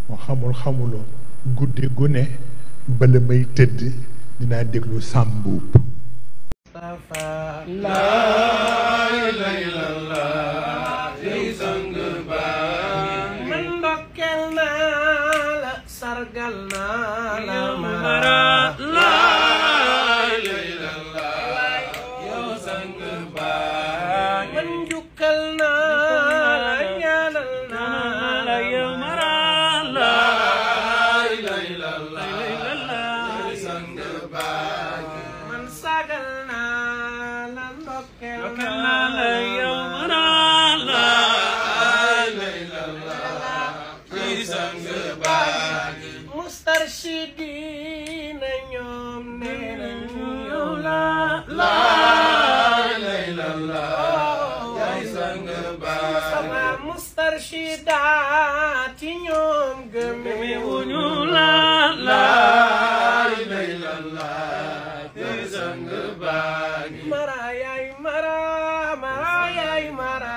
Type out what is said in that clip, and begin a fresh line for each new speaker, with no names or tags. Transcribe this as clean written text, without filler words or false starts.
moo xamul xamuloo guddi gu ne bala may tëdd dinaa déglu sàmbuub
man ndokkeel naa la sargal naa la mara yow sang ba man njukkal naa la ñaanal naa la yow mara man sagal naa la ndokkeel naa la yow mara mustarshidina ñoom nee nañu yow la yaay sang ba sama mustarshidaati ñoom gëme wuñu la yaay sang ba mara yaay mara mara yaay mara